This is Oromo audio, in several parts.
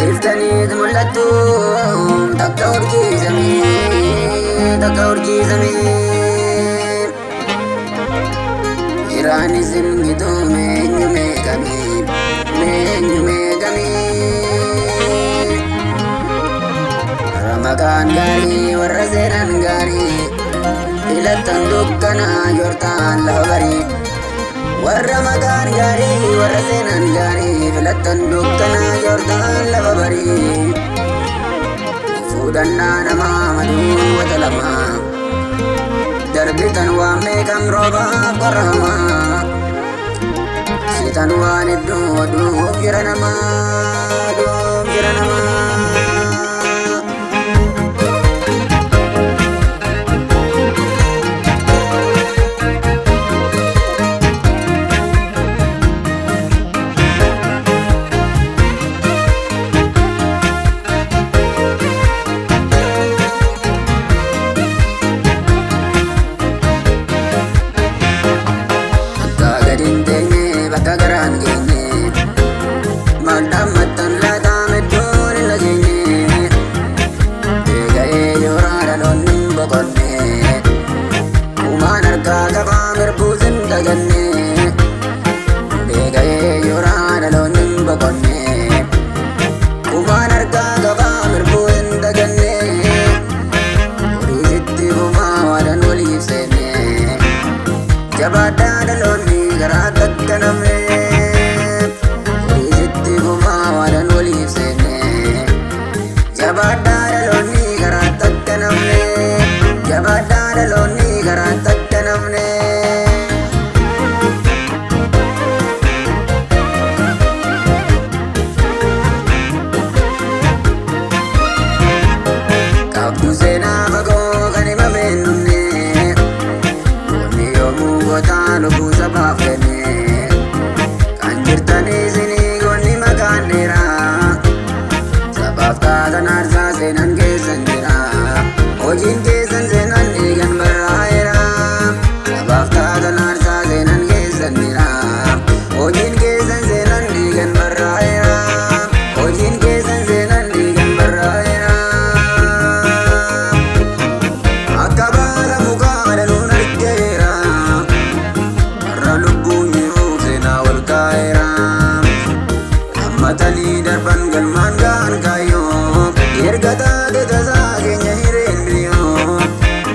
Iftaniit mul'attu takka urjii samii, takka urjii samii. Iraan isin gituu meenyu meeqamii, meenyu meeqamii. Warra maqaan gaarii, warra seenaan gaarii, filattan dukkanaa joortaan lafa barii. Warra maqaan gaarii, warra seenaan gaarii, filattan dukkanaa joortaan lafa barii. Fuudhannaa namaa maduu wata lamaa. Darbitan waan meeqam roobaaf qorramaa. Sitan waan hedduu oduuf jira namaa, oduuf jira namaa. Bakka gadi hin teenye, bakka garaan geenye. Maal dhaammattan laataa meddoon hin dhageenye. Beeka'ee yooraa dhaloonni hin boqonne. Kumaan harkaa qabaa mirbuus hin daganne. Beeka'ee yooraa dhaloonni hin boqonne. Kumaan harkaa qabaa mirbuus hin daganne. Horiisitti fufaa waadan waliif seenne. Jabaadhaa dhaloonni garaa takka namne. Horiisitti fufaa waadan waliif seenne. Jabaadhaa dhaloonni garaa takka namne. Jabaadhaa dhaloonni garaa takka namne. Qabdu seenaa fagoo kan himame hin dhumne. Goonni yoomuu gootaa lubbuu sabaaf kenne. Kan jirtanii isinii goonni maqaan dheeraa. Sabaaf taatan aarsaa seenaan keessan jira. Hojiin keessan seenaan dhiigan barraa'eera. Sabaaf taatan aarsaa seenaan keessan jira. Hojiin keessan seenaan dhiigan barraa'eera. Hojiin keessan seenaan dhiigan barraa'eera. Akka baala mukaa danuun argeera. Warra lubbuun jiruuf seenaa wal kaa'eera. Hammatanii darban galmaan ga'an kaayyoo. Erga taate tasaa keenya hireen biyyoo.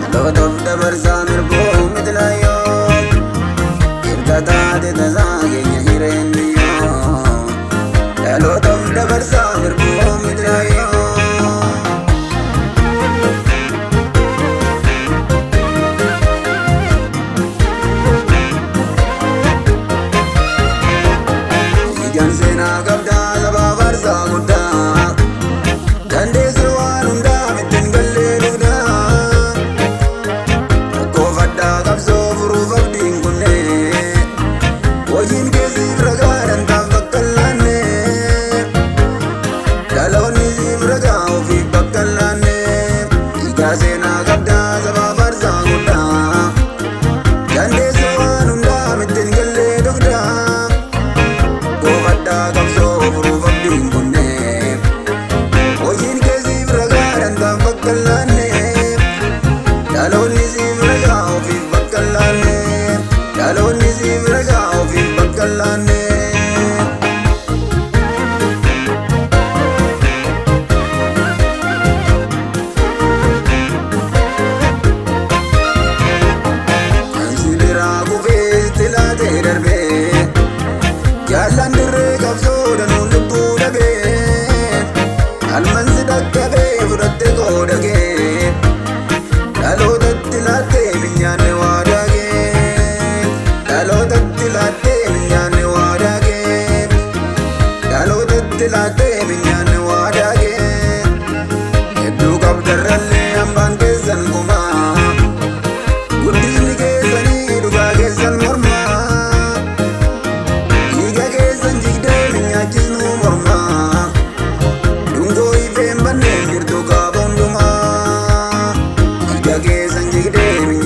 Dhaloota of dabarsaa mirgoo mitilayyoo. Erga taate tasaa keenya hireen biyyoo. Dhaloota of dabarsaa mirgoo mitilayyoo. Dhiigaan seenaa qabdaa sabaaf aarsaa guddaa. Dandeesse waan hundaaf ittiin gallee dugdaa. Rakkoo faddaa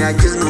nyaachisnu.